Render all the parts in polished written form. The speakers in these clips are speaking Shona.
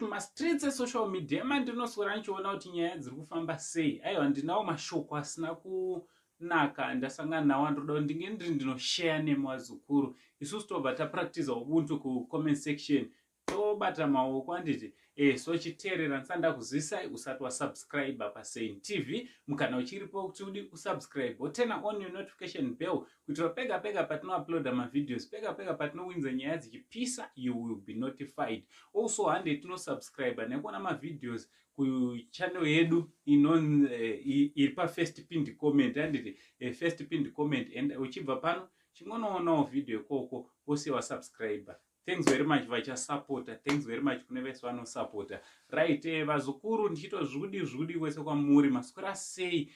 Mastreets esocial media emandinoswera ndichiona kuti nyaya dziri kufamba sei. Aiwa, ndinawo mashoko asina kunaka ndasangana nawo andoda kuti ndinge ndiri ndinosheya nemi vazukuru. Isusu tobva tapractiza ubuntu kucomment section, tobata maoko, handiti? So chiteerera, ndisati ndakuzivisai, usati wasubscribe paSain TV, mukana uchiripo kuti udi usubscribe, woturn on your notification bell kuitira pega pega patinouploada mavideos, pega pega patinowinza nyaya dzichipisa, you will be notified. Also, hande tinosubscribe nekuona mavideos kuchannel yedu iri pafirst pinned comment, handiti? First pinned comment, and uchibva pano chingonoonawo video ikoko, wose wasubscribe. Thanks very much vachasapota, thanks very much kune vese vanosapota. Right, vazukuru, ndichito zvudi zvudi kwese kwamuri, maswera sei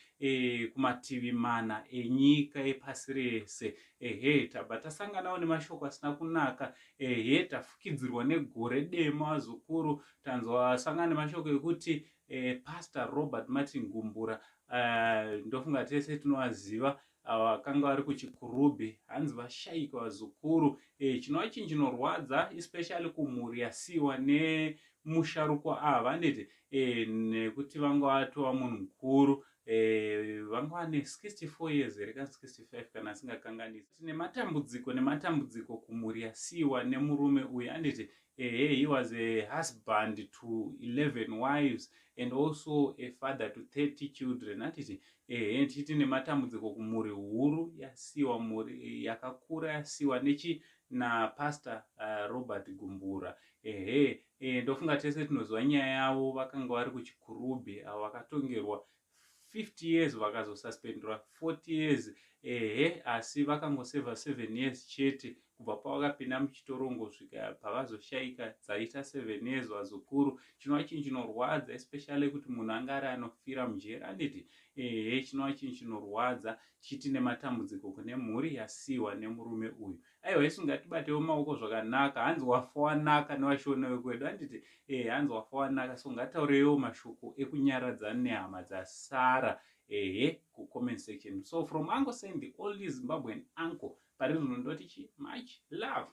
kumativi mana enyika epasi rese? Ehe, tabva tasanganawo nemashoko asina kunaka. Ehe, tafukidzirwa negore dema, vazukuru. Tanzwa sangana nemashoko ekuti Pastor Robert Martin Gumbura, ndofunga tese tinovaziva, vakanga vari kuChikurubi, hanzi vashayika, vazukuru. Chinova chinhu chinorwadza, especially kumhuri yasiyiwa nemusharukwa ava, handiti? Nekuti vanga vatova munhu mukuru, vanga vane 64 years here kana 65 kana asingakanganisi. Nematambudziko kumhuri yasiyiwa nemurume uyu, handiti? Ehe, he was a husband to 11 wives and also a father to 30 children, handiti? Ehe, tichiti nematambudziko kumhuri huru yasiyiwa, mhuri yakakura yasiyiwa nechi napastor Robert Gumbura. Ehe, ndofunga tese tinoziva nyaya yavo. Vakanga vari kuChikurubi, avo vakatongerwa 50 years, vakazosuspendwa 40 years. Ehe, asi vakangosevha 7 years chete kubva pavakapinda muchitorongo svika pavazoshayika, dzaita 7 years, vazukuru. Chinova chinhu chinorwadza, especially kuti munhu anga ari anofira mujeri, handiti? Ehe, chinova chinhu chinorwadza, chiti nematambudziko kune mhuri yasiyiwa nemurume uyu. Aiwa, isu ngatibatewo maoko zvakanaka. Hanzi wafa wanaka nevashona vekwedu, handiti? Hanzi wafa wanaka. So ngataureiwo mashoko ekunyaradza nehama dzasara, ehe, kucomment section. So from Uncle Saint, the only Zimbabwean uncle, pari zvino ndoti chi much love.